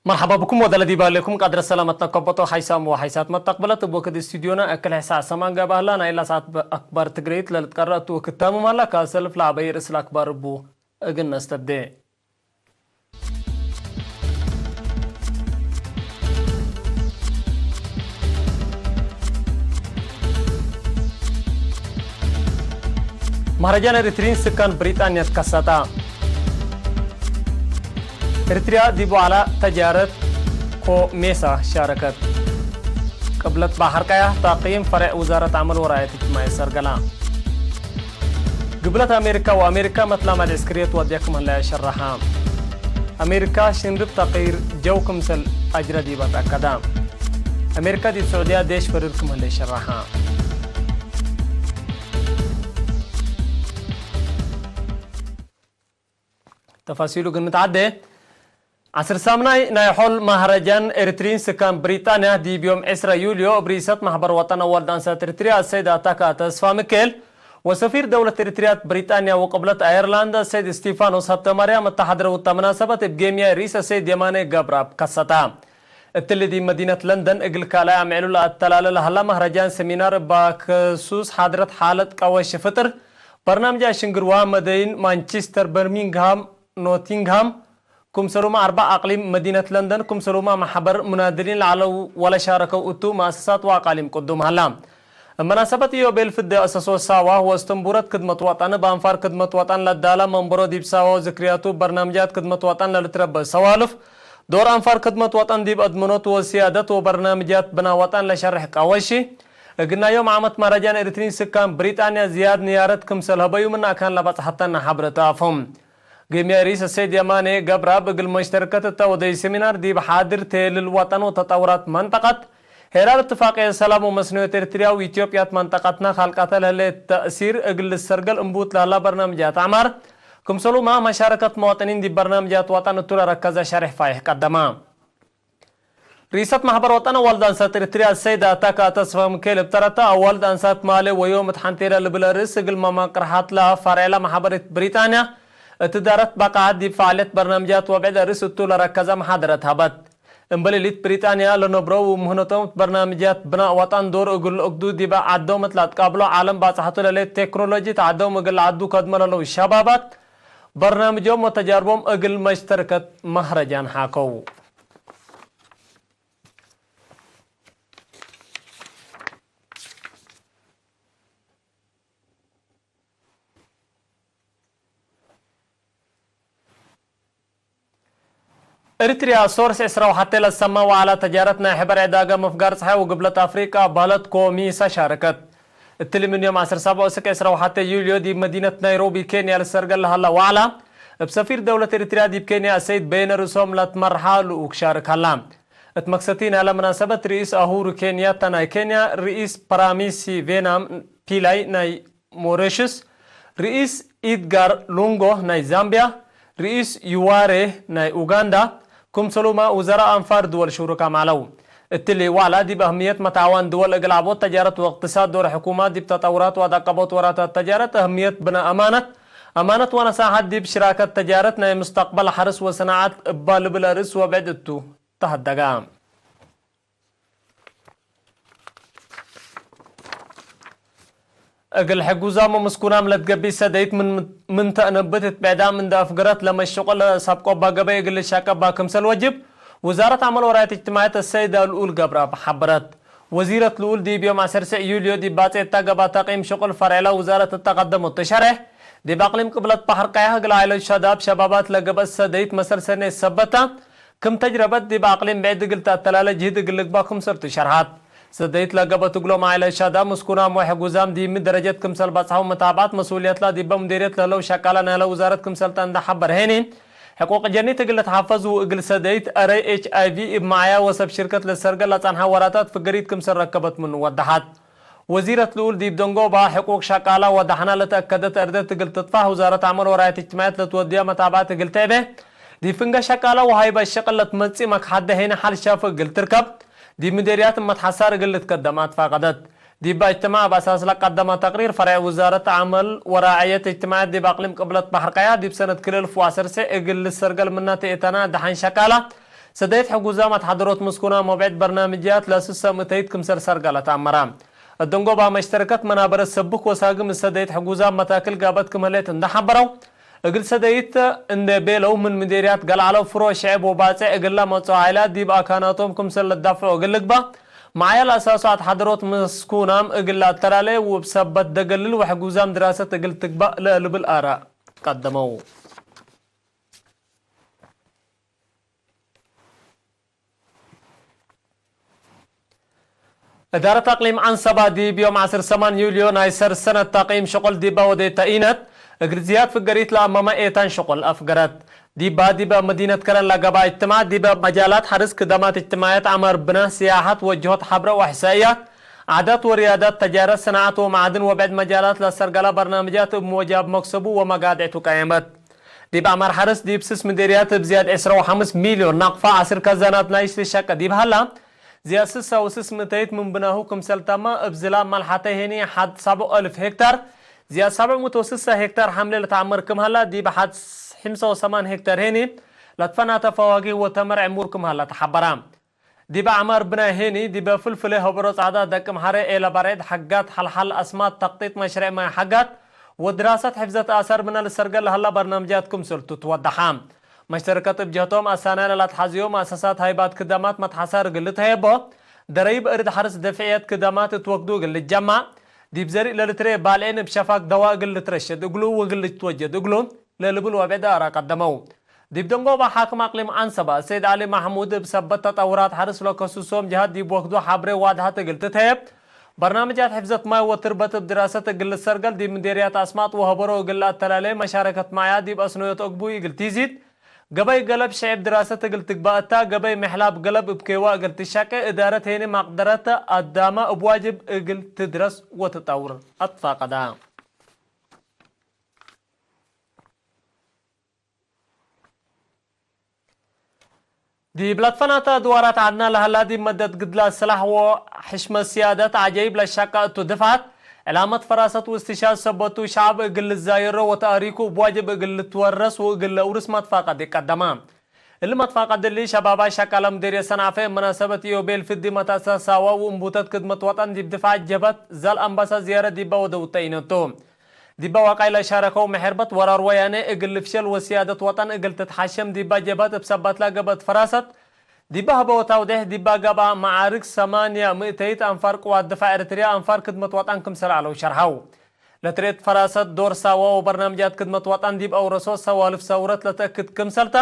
መርሓባ ብኩም ወደለ ዲባ ኣለኩም። ቃድረ ሰላመት ነከቦቶ ሓይሳም ወሓይሳት መተቕበለት እቦ ክዲ ስቱዲዮና እክል ሕሳ ሰማን ገባህላ ናይ ላ ሰዓት ኣክባር ትግረይት ለልትቀረእቱ ክትታምም ኣላ። ካብ ሰልፍ ለዓበይ ርእስ ለኣክባር እቡ እግን ነስተብደ። ማህረጃን ኤሪትሪን ስካን ብሪጣንያ ትከሰታ። ኤሪትሪያ ዲብ ዋዕላ ተጃረት ኮሜሳ ሻረከት። ቅብለት ባሕር ቀያሕ ታቂም ፈረዕ ውዛረት ዓመል ወራየት እጅትማዒ ሰርገላ። ግብለት ኣሜሪካ ወኣሜሪካ መትላማድ ዕስክርየት ዋድያ ክም ህላያ ሸራሓ። ኣሜሪካ ሽንድብ ተቂር ጀው ክምሰል ኣጅረ ዲባ ተኣከዳ። ኣሜሪካ ዲብ ስዑድያ ዴሽ ፈርር ክም ህለይ ሸራሓ። ተፋሲሉ ግን ምትዓደ። ዓስር ሳምናይ ናይ ሖል ማህረጃን ኤሪትሪን ስካን ብሪጣንያ ዲብ ዮም ዕስራ ዩልዮ እብ ርኢሰት ማሕበር ወጠን ኣዋልድ ኣንሳት ኤሪትሪያ ኣሰይድ ኣታካ ተስፋ ምክኤል ወሰፊር ደውለት ኤሪትሪያ ብሪጣንያ ወቅብለት ኣየርላንድ ኣሰይድ ስቲፋኖስ ሃብተማርያም ኣተሓድረው እታ መናሰበት እብ ጌምያ ርኢስ ኣሰይድ የማነ ገብረኣብ ከሰታ። እትሊ ዲብ መዲነት ለንደን እግል ካልኣይ ኣምዕሉ ለኣተላለ ለሃላ ማህረጃን ሰሚናር እባ ክሱስ ሓድረት ሓለት ቀወሽ ፍጥር በርናምጃ ሽንግርዋ መደይን ማንቸስተር በርሚንግሃም ኖቲንግሃም ክምሰሉማ ኣርባ ኣቅሊም መዲነት ለንደን ክምሰሉማ ማሕበር ሙናድሊን ለዓለው ወለሻረከው እቱ መኣሰሳት ወኣቃሊም ቅዱም ሃላ። እመናሰበት ኢዮቤል ፍደ ኣሰሶ ሳዋ ወስተንቡረት ክድመት ወጠን በኣንፋር ክድመት ወጠን ለዳላ መንበሮ ዲብ ሳዋ ዝክርያቱ በርናምጃት ክድመት ወጠን ለልትረበ ሰዋልፍ ዶር ኣንፋር ክድመት ወጠን ዲብ ኣድመኖት ወሲያደት ወበርናምጃት ብና ወጠን ለሸርሕ ቃወሺ እግናዮም ዓመት ማረጃን ኤሪትሪን ስካን ብሪጣንያ ዝያድ ንያረት ክምሰል ሀበዩ ምና ኣካን ለባጽሐተና ሓብረት ኣፎም። ግምያ ሪስ ሰይድ የማኔ ገብረኣብ እግል መሽተርከት እታ ወደይ ሰሚናር ዲብ ሓድር ቴልል ወጠን ወተጣውራት መንጠቀት ሄራር እትፋቅየ ሰላም ወመስኖየት ኤርትርያ ወኢትዮጵያት መንጠቀትና ካልቃተ ለህለ ተእሲር እግል ልሰርገል እምቡት ላላ በርናምጃት ኣዕማር ክምሰሉማ መሻረከት መዋጠኒን ዲብ በርናምጃት ወጠን እቱ ለረከዘ ሸሪሕ ፋይሕ ቀደማ። ርኢሰት ማሕበር ወጠን ኣዋልድ ኣንሳት ኤርትርያ ሰይዳ ታካ ተስፋ ሚካኤል እብ ተረታ ኣዋልድ ኣንሳት ማሌ ወዮም እት ሓንቴዳ ልብል ርእስ እግል መማቅርሓት ለኣፋርዕላ ማሕበሪት ብሪጣንያ እት ዳረት ባቃዓት ዲብ ፋዕለት በርናምጃት ወብዕድ ርእስ እቱ ለረከዘ መሓደረት ሃበት። እምበልሊት ብሪጣንያ ለነብረው ምህነቶም እት በርናምጃት ብናእ ወጠን ዶር እግል ኦግዱ ዲበ ዓዶም እት ላትቃብሎ ዓለም ባጽሕቱ ለሌት ቴክኖሎጂ ተዓዶም እግል ዓዱ ከድመ ለለው ሸባባት በርናምጆም ወተጃርቦም እግል መሽተርከት ማህረጃን ሓከው። ኤርትርያ ሶርስ ዕስራ ወሓተ ለሰማ ወዓላ ተጃረት ናይ ሕበር ዕዳጋ ምፍጋር ጸሓይ ወግብለት ኣፍሪቃ ባህለት ኮሚሳ ሻረከት። እትሊ ምን ዮም ዓሰርተ ሰብዓ እስክ ዕስራ ወሓተ ዩልዮ ዲብ መዲነት ናይሮቢ ኬንያ ልሰርገል ለሃላ ዋዕላ እብ ሰፊር ደውለት ኤርትርያ ዲብ ኬንያ ሰይድ በየነ ርእሶም ለትመርሓ ልኡክ ሻርክ ሃላ። እት መክሰቲ ናይላ መናሰበት ርኢስ ኣሁሩ ኬንያታ ናይ ኬንያ፣ ርኢስ ፓራሚሲ ቬናም ፒላይ ናይ ሞሪሽስ፣ ርኢስ ኢድጋር ሉንጎ ናይ ዛምቢያ፣ ርኢስ ዩዋሬ ናይ ኡጋንዳ፣ ክምሰሉማ ውዘራ ኣንፋር ድወል ሽሩካም ዓለው። እትሊ ዋላ ዲብ ኣህምየት መታዋን ድወል እግል ዓቦት ተጃረት ወእቅትሳድ ዶር ሕኩማት ዲብ ተጠውራት ወኣዳቀቦት ወራታት ተጃረት ኣህምየት ብና ኣማነት፣ ኣማነት ወነሳሓት ዲብ ሽራከት ተጃረት ናይ ሙስተቅበል ሓርስ ወሰናዓት እባ ልብል ኣርእስ ወብዕድ እቱ ተሃደጋ። እግል ሕጉዛም ወምስኩናም ለትገቢ ሰደይት ምን፣ ምን ተእንብት እት ብዕዳም እንደ ኣፍግረት ለመሽቆ ለሳብ ቆባ ገበይ እግል ልሻቀባ ክምሰል ወጅብ ውዛረት ዓመል ወራየት እጅትማዕየት እሰይድ ኣልኡል ገብረኣብ ሓበረት። ወዚረት ልኡል ዲብ ዮም ዓሰርተ ዩልዮ ዲብ ባጼ እታ ገባ ተቂም ሽቁል ፈርዕላ ውዛረት እተቀደሞት ተሸርሕ ዲብ ኣቅሊም ቅብለት ባሕር ቀያሕ እግል ዓይለት ሸዳብ ሸባባት ለገበት ሰደይት መሰል ሰኔ ሰበታ ክም ተጅረበት ዲብ ኣቅሊም ብዕድ እግል ተኣተላለ ጅህድ እግል ልግባ ክምሰል ትሸርሓት። ሰደይት ለገበት እግሎም ዓይለት ሸዳብ ምስኩናም ወሕጉዛም ዲብ ሚ ደረጀት ክምሰል ባጽሓው መታብዓት መስኡልየትላ ዲበ ሙዲርየት ለህለው ሸቃላ ናይለ ውዛረት ክምሰል ጠንደ ሓበር ሄኒ ሕቁቅ ጀኒት እግል ልትሓፈዝ ወእግል ሰደይት ኣረይ ኤች ኣይ ቪ እብ መዓያ ወሰብ ሽርከት ለሰርገል ለጸንሓ ወራታት ፍገሪት ክምሰል ረከበት ምኑ ወደሓት። ወዚረት ልኡል ዲብ ደንጎባ ሕቁቅ ሸቃላ ወዳሕና ለተአከደት እርደት እግል ትጥፋህ ውዛረት አመል ወራየት እጅትማየት ለትወድያ መታብዓት እግል ትዕቤ ዲብ ፍንገ ሸቃላ ወሃይባ ሸቅል ለትመጽእ መክሓደ ሄነ ሐል ሻፍ እግል ትርከብ ዲብ ምዴርያት መትሐሳር እግል ልትከደም አትፋቀደት። ዲባ እጅትማዕ እብ አሳስ ለቀደመ ተቅሪር ፈርዕ ውዛረት አመል ወራዐየት እጅትማየት ዲብ አቅሊም ቅብለት ባሕር ቀያ ዲብ ሰነት ክልል ፉ አሰርሴ እግል ልሰርገል ምና ትእተና ደሓን ሸቃላ ሰደይት ሕጉዛ መትሓደሮት ምስኩና መብዕድ በርናምጅያት ለስሰ ምእተይት ክምሰል ሰርገለት አመራ። እደንጎባ መሽተርከት መናበረት ሰብክ ወሳግም እሰደይት ሕጉዛ መታክል ጋበት ክምህሌት እንደሓበረው እግል ሰደይት እንደ ቤለው ምን ምዴርያት ገልዓለው ፍሮ ሽዕብ ወባጽዕ እግላ መጽኦ ኃይላ ዲብ አካናቶም ክምሰል ለዳፍዖ እግል ልግባ መዓያል አሳሱ አትሓደሮት ምስኩናም እግል አተላለ ውብ ሰበት ደገልል ወሕጉዛም ድራሰት እግል ትግባእ ለልብል አራ ቀደመው። እዳረት አቅሊም አንሰባ ዲብ ዮም ዐስር ሰማን ዩልዮ ናይ ሰር ሰነት ታቂም ሽቁል ዲባ ወዴተ ኢነት እግል ዝያድ ፍገሪት ለአማማ ኤታን ሽቁል አፍገረት። ዲባ ዲበ መዲነት ከረን ለገባ እጅትማዕ ዲበ መጃላት ሐርስ ክደማት እጅትማዕያት አመር ብና ስያሐት ወጅሆት ሐብረ ወሕሳእያት ዓዳት ወርያዳት ተጃረት ሰናዓት ወመዓድን ወብዕድ መጃላት ለሰርገላ በርናምጃት እብ ሞጃብ መክሰቡ ወመጋድዕቱ ቀየመት። ዲብ አማር ሐርስ ዲብ ስስ ምዴርያት እብ ዝያድ ዕስራ ወሐምስ ሚልዮን ናቅፋ ዐስር ከዛናት ናይ ሽትሸቀ ዲብ ሀላ፣ ዝያድ ስሳ ወስስ ምእተይት ምን ብናሁ ክምሰልታማ እብ ዝላ ማልሓተ ሄኒ ሐድ ሳብዑ አልፍ ሄክታር፣ ዝያድ ሳብዕ ምእት ወስሳ ሄክታር ሐምሌ ለተዐመር ክም ሀላ፣ ዲብ ሐድ ሐምሳ ወሰማን ሄክታር ሄኒ ለትፈናተ ፈዋጊህ ወተመር ዕሙር ክም ሀላ ተሐበራ። ዲበ አዕማር ብናይ ሄኒ፣ ዲበ ፍልፍሌ ሆበሮ ጻዕዳ ደቂ ምሓረ ኤለ ባርዕድ ሓጋት ሓልሓል አስማት ተቅጢጥ መሽርዕ ማይ ሓጋት ወድራሰት ሕፍዘት አሳር ምነ ልሰርገል ለሀላ በርናምጃት ክምሰልቱ ትወደሓ። መሽተርከት እብ ጀህቶም አሳናይ ለላትሓዝዮ መአሰሳት ሃይባት ክዳማት መትሓሳር እግል ልትሀየቦ፣ ደረይብ እርድ ሐርስ ደፍዕየት ክዳማት እትወክዱ እግል ልጀማዕ፣ ዲብ ዘሪእ ለልትሬ ባልዒን እብ ሸፋክ ደዋ እግል ልትረሸድ እግሉ ወእግል ልትወጀድ እግሉ፣ ለልብል ወብዕድ አራ ቀደመው። ዲብ ደንጎባ ሓክም አቅሊም አንሰባ ሰይድ ዓሊ ማሕሙድ እብ ሰበት ተጠውራት ሐርስ ለከሱሶም ጀሃት ዲብ ወክዱ ሐብሬ ዋድሐት እግል ትትሄብ፣ በርናምጃት ሕፍዘት ማይ ወትርበት እብ ድራሰት እግል ልሰርገል ዲብ ምዴርያት አስማጥ ወሀበሮ እግል ለአተላሌ መሻረከት ማያ ዲብ አስኖዮት እግቡይ እግል ቲዚድ፣ ገበይ ገለብ ሽዕብ ድራሰት እግል ትግባእ እታ፣ ገበይ ምሕላብ ገለብ እብ ኬዋ እግል ትሻቄ፣ እዳረት ሄኒ ማቅደረት አዳማ እብ ዋጅብ እግል ትድረስ ወትጠውር አትፋቀዳ። ዲብ ለትፈናተ አድዋራት ዐድና ለሀላ ዲብ መደት ግድላት ስላሕ ወሕሽመት ስያደት ዐጀይብ ለሻቀ እቱ ድፍዓት፣ ዕላመት ፈራሰት ወእስትሻድ ሰበቱ ሸዐብ እግል ልዛየሮ ወተአሪኩ እብ ዋጅብ እግል ልትወረስ ወእግል ለአውርስ መትፋቀድ ይቀደማ። እሊ መትፋቀድ እሊ ሸባባይ ሸቃለ ምዴርየት ሰንዓፈ እብ መናሰበት ኢዮቤል ፍዲ መትአሳሳዋ ወእንቡተት ክድመት ወጠን ዲብ ድፍዓት ጀብሀት ዛልአንባሳ ዝያረ ዲባ ወደውተ ኢነቱ። ዲባ ዋቃይ ለሻረከው መሐርበት ወራር ወያኔ እግል ልፍሸል ወስያደት ወጠን እግል ትትሓሸም ዲባ ጀብሀት እብ ሰባትላ ገብአት ፈራሰት፣ ዲባ ሀበወት አውዴሕ ዲባ ገብአ መዓርግ ሰማንያ ምእተይት አንፋር ቅዋት ድፋዕ ኤረትርያ አንፋር ክድመት ወጠን ክምሰል ዐለው ሸርሐው። ለትርኤት ፈራሰት ዶር ሳዋ ወበርናምጃት ክድመት ወጠን ዲብ አውረሶት ሰዋልፍ ሰውረት ለተአክድ ክምሰልታ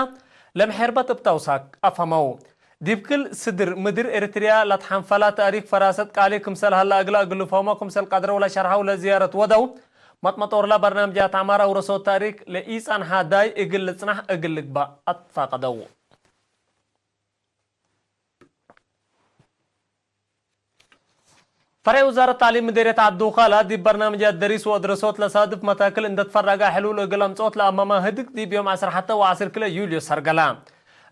ለመሐርበት እብ ተውሳክ አፍሀመው። ዲብ ክል ስድር ምድር ኤረትርያ ለትሐንፈላ ተእሪክ ፈራሰት ቃሊ ክምሰል ሀላ እግላ እግል ልፍሀሞ ክምሰል ቀድረው ለሸርሐው ለዝያረት ወደው መጥመጦርላ በርናምጃት ዐማር አውረሶት ተእሪክ ለኢጸንሐ ዳይ እግል ልጽናሕ እግል ልግባእ አትፋቀደው። ፈርዕ ውዛረት ታዕሊም ምዴርየት ዐዲ ውካላ ዲብ በርናምጃት ደሪስ ወአድረሶት ለሳድፍ መታክል እንደ ትፈረጋ ሕሉል እግል አምጽኦት ለአማማ ህድግ ዲብ ዮም ዐስር ሐተ ወዐስር ክልኤ ዩልዮ ሰርገላ።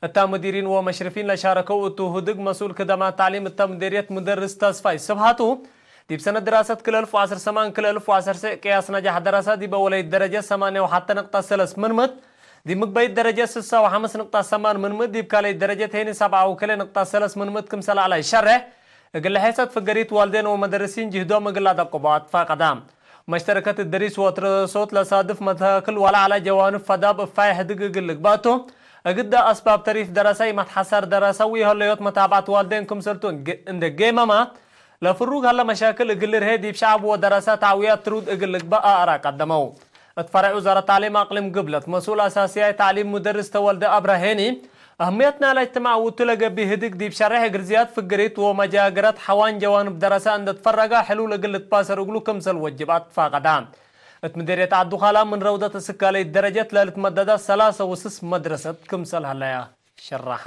እታ ምዲሪን ወመሽርፊን ለሻረከው እቱ ህድግ መስኡል ክደማት ታዕሊም እታ ምዴርየት ምደርስ ተስፋይ ስብሃቱ፣ ዲብ ሰነት ድራሰት ክልኤ እልፍ ወዐስር ሰማን ክልኤ እልፍ ወዐስር ቅያስ ነጃሕ ደረሳ ዲብ አወለይት ደረጀት ሰማንያ ወሐተ ነቅጠ ሰለስ ምንምት፣ ዲብ ምግበይት ደረጀት ስሳ ወሐምስ ነቅጠ ሰማን ምንምት፣ ዲብ ካልአይት ደረጀት ሄኒ ሰብዓ ወክልኤ ነቅጠ ሰለስ ምንምት ክምሰል ዐለ ይሸርሕ፣ እግል ሐይሰት ፍገሪት ዋልዴን ወመደርሲን ጅህዶም እግል አደቅቦ አትፋቀዳ። መሽተረከት እድሪስ ወትረሶት ለሳድፍ መታክል ወለዐለ ጀዋንብ ፈዳብ እፋይ ሕድግ እግል ልግባእቱ፣ እግዳ አስባብ ተሪፍ ደረሳ ኢመትሐሳር ደረሳ ወኢሀለዮት መታብዐት ዋልዴን ክምሰልቱ እንደ ጌመማ፣ ለፍሩግ ሀለ መሻክል እግል ልርሄ ዲብ ሸዐብ ወደረሳ ተዕውያት ትሩድ እግል ልግባእ አእራ ቀደመው። እት ፈረዕ ውዛረት ታዕሊም አቅሊም ግብለት መስኡል አሳስያይ ታዕሊም ሙደርስ ተወልደ አብርሃ ሄኒ፣ አህምየት ናይላ እጅትማዕ ውቱ ለገብእ ህድግ ዲብ ሸርሕ እግል ዝያድ ፍግሪት ወመጃገረት ሐዋን ጀዋንብ ደረሳ እንደ ትፈረጋ ሕሉል እግል ልትባሰር እግሉ ክምሰል ወጅብ አትፋቀዳ። እት ምዴርየት ዐዱ ኻላ ምን ረውደት እስካለ ደረጀት ለልትመደዳ ሰላሰ ወስስ መድረሰት ክምሰል ሀለያ ሸረሓ።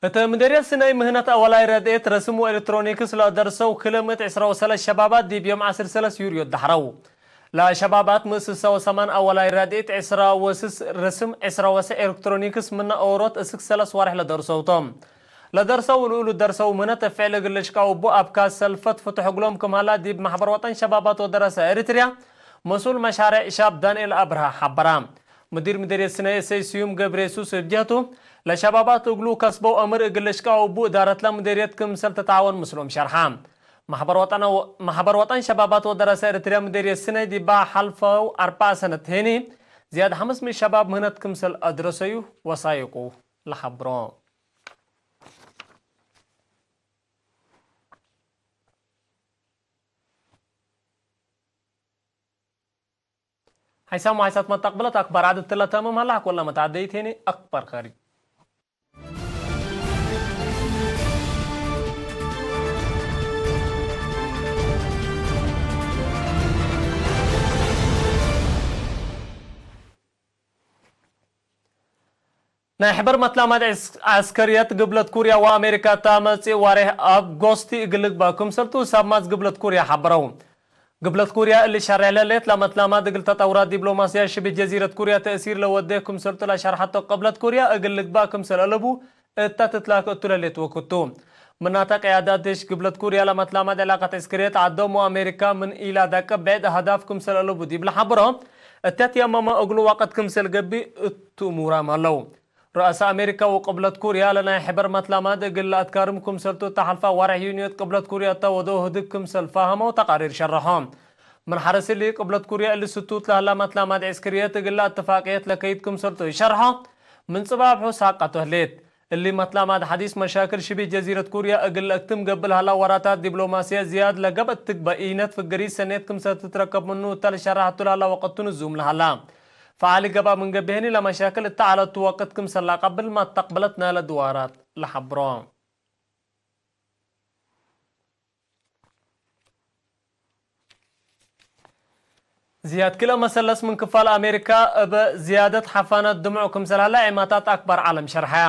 እተ ምደርየት ስነይ ምህነት ኣዋላይ ረድኤት ረስሙ ኤሌክትሮኒክስ ለደርሰው ክለምት ዕስራ ወሰለ ሸባባት ዲብ ዮም ዓስር ሰለስ ዩርዮ ዳሕረው። ለሸባባት ምእስሳው ሰማን ኣዋላይ ረድኤት ዕስራ ወስስ ረስም ዕስራ ወሰ ኤሌክትሮኒክስ ምና ኦሮት እስክ ሰለስ ዋርሕ ለደርሰውቶም። ለደርሰው ልኡሉ ደርሰው ምህነት እፍዕለ ግለሽቃ ውቡ ኣብካ ሰልፈት ፍትሕ እግሎም ክምሃላ ዲብ ማሕበር ወጠን ሸባባት ወደረሰ ኤሪትርያ መስኡል መሻርዕ ሻብ ዳንኤል ኣብርሃ ሓበራ። ምዲር ምደርየት ስነይ እሰይ ስዩም ገብረ የሱስ እብ ጀህቱ፣ ለሸባባት እግሉ ከስበው ኣምር እግል እሽቃው እቡ እዳረትላ ምደርየት ክምሰል ተተዓወን ምስሎም ሸርሓ። ማሕበር ወጠን ሸባባት ወደረሰ ኤርትርያ ምደርየት ስነይ ዲባ ሓልፈው ኣርባዓ ሰነት ሄኒ፣ ዝያድ ሓምስ ሚእት ሸባብ ምህነት ክምሰል ኣድረሰዩ ወሳይቁ ለሓብሮ። ሓይሳም ሓይሳት መጣቅብለት ኣክባር ዓደት ትለተመም ሃላ ኮላ መታዓደይት ሄኒ ኣክባር ኸሪ። ናይ ሕበር መትላማድ ዓስከርየት ግብለት ኩርያ ወኣሜሪካ እታ መጽእ ዋሬህ ኣብ ጎስቲ እግልግባ ክምሰልቱ ሳብ ማዝ ግብለት ኩርያ ሓበረው። ግብለት ኩርያ እሊ ሻርሕ ለሌት ላመትላማድ እግል ተጠውራ ዲብሎማስያ ሽብህ ጀዚረት ኩርያ ተእሲር ለወደ ክምሰልቱ ላሻርሓቶ ቅብለት ኩርያ እግልግባ ክምሰል ኣለቡ እታ ትትላክ እቱ ለሌት ወክቱ። ምናታ ቀያዳት ዴሽ ግብለት ኩርያ ላመትላማድ ዕላቀት ዕስክርየት ዓዶም ወኣሜሪካ ምን ኢላ ዳቀ ብዕድ ኣህዳፍ ክምሰል ኣለቡ ዲብላ ሓበሮ። እተት የማማ እግሉ ዋቀት ክምሰል ገቢ እቱ ሙራም ኣለው። ረእሰ ኣሜሪካ ወቅብለት ኩርያ ለናይ ሕበር መትላማድ እግል ለኣትካርም ክምሰልቱ እተሓልፋ ዋርሕ ዩንዮት ቅብለት ኩርያ እታ ወደ ህድግ ክምሰል ፋሃመው ተቃሪር ሸረሖ። ምን ሓረስሊ ቅብለት ኩርያ እሊ ስቱት ለህላ መትላማድ ዕስክርየት እግል ለኣትፋቅየት ለከይድ ክምሰልቱ ይሸርሖ። ምን ጽባብ ሑስ ሃቃቶ ህሌት። እሊ መትላማድ ሓዲስ መሻክል ሽቢ ጀዚረት ኩርያ እግል ለእክትም ገብእ ለህላ ወራታት ዲብሎማስያ ዝያድ ለገብእ ትግበኢነት ፍግሪ ሰኔት ክምሰል ትትረከብ ምኑ እታ ለሸራሕቱ ለህላ ወቀቱ ንዙም ለሃላ። ፈዓሊ ገባ ምን ገቢሀኒ ለመሻክል እተዓለቱ ወቅት ክምሰል ለቀብል ማተቅበለት ናለ ድዋራት ለሓብሮ። ዝያድ ክለ መሰለስ ምን ክፋል ኣሜሪካ እብ ዝያደት ሓፋነት ድምዑ ክምሰል ሃላ ዒማታት ኣክባር ዓለም ሸርሓያ።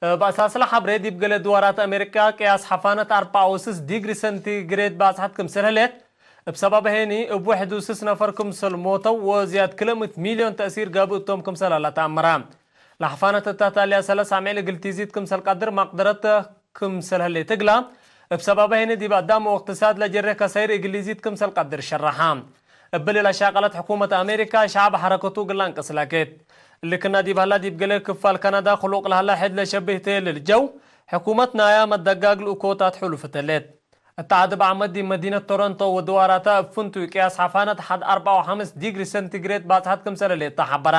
እብ ኣሳስለ ሓብሬ ዲብ ገለ ድዋራት ኣሜሪካ ቅያስ ሓፋነት ኣርባዓ ወስስ ዲግሪ ሰንቲግሬድ ባጽሓት ክምሰል ህሌት፣ እብ ሰባብ ሄኒ እብ ውሕዱ ስስ ነፈር ክምሰል ሞተው ወዝያድ ክለ ምእት ሚልዮን ተእሲር ገብእ እቶም ክምሰል ኣላ ተኣመራ። ለሓፋነት እታ ታልያ ሰለስ ኣምዕል እግል ቲዚት ክምሰል ቀድር ማቅደረት ክምሰል ህሌት እግላ፣ እብ ሰባብ ሄኒ ዲብ ኣዳም ወቅትሳት ለጀሬ ከሰይር እግሊዚት ክምሰል ቀድር ሸራሓ። እብል ለሻቀለት ሕኩመት ኣሜሪካ ሸዓብ ሐረከቱ እግላ እንቅስላኬት። እልክና ዲብ ሀላ ዲብ ገሌ ክፋል ካናዳ ክሉቅ ለሀላ ሕድ ለሸብህ ተየልል ጀው፣ ሕኩመት ናያ መደጋግ ልእኮታት ሑሉፍ ተሌት። እታ ዓዲ ብዓመት ዲብ መዲነት ቶሮንቶ ወድዋራታ እብ ፍንቱይ ቅያስ ሓፋነት ሓድ ኣርብዓ ወሓምስ ዲግሪ ሰንቲግሬድ ባጽሓት ክምሰል ህሌት ተሓበራ።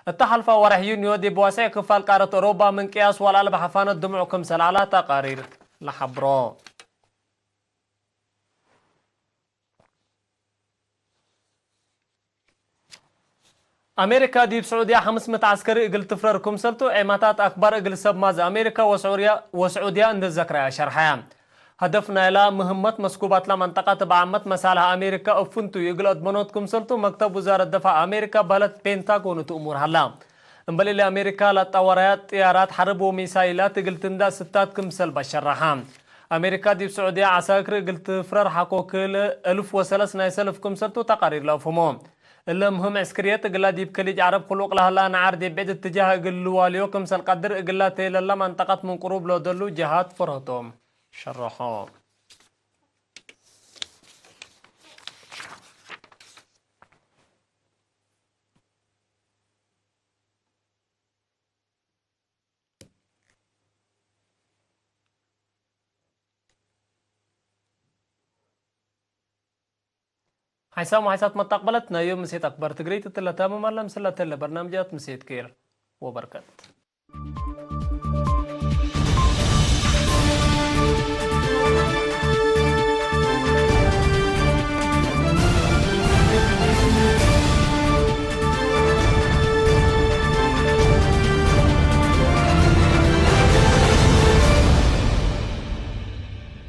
እታ ሓልፋ ወርሕ ዩንዮ ዲብ ዋስዕ ክፋል ቃረት ኦሮባ ምን ቅያስ ወልዓል ብሓፋነት ድምዑ ክምሰል ዓላ ተቃሪር ለሓብሮ። ኣሜሪካ ዲብ ስዑድያ ሓምስ ምእት ዓስከሪ እግል ትፍረር ክምሰልቱ ዔማታት ኣክባር እግል ሰብ ማዝ ኣሜሪካ ወስዑድያ፣ ወስዑድያ እንደ ዘክረያ ሸርሓያ። ሀደፍ ናይላ ምህመት መስኩባትላ መንጠቃት ብዓመት መሳልሕ ኣሜሪካ እብ ፍንቱይ እግል ኣድመኖት ክምሰልቱ መክተብ ውዛረት ደፋዕ ኣሜሪካ በህለት ፔንታጎን እቱ እሙር ሃላ። እምበል እሊ ኣሜሪካ ላጣወራያ ጥያራት ሐርብ ወሚሳይላት እግል ትንዳእ ስታት ክምሰል ባሸራሓ። ኣሜሪካ ዲብ ስዑድያ ዓሳክር እግል ትፍረር ሓኮ ክል እልፍ ወሰለስ ናይ ሰልፍ ክምሰልቱ ተቃሪር ለአፍህሞ። እለ ምህም ዕስክርየት እግላ ዲብ ከሊጅ ዓረብ ክሉቅ ለህላ ነዓር ዲብ ብዕድ እትጃህ እግል ልዋልዮ ክምሰል ቀድር እግላ ተየለላ መንጠቀት ምን ቅሩብ ለደሉ ጀሃት ፈርህቶም ሸረሖ። ሓይሳም ሓይሳት መጣቅበለት ናይ ዮም ምሴት ኣክበር ትግርይ ትትለታ መማላ ምስላ ተለ በርናምጃት ምሴት ኬር ወበርከት።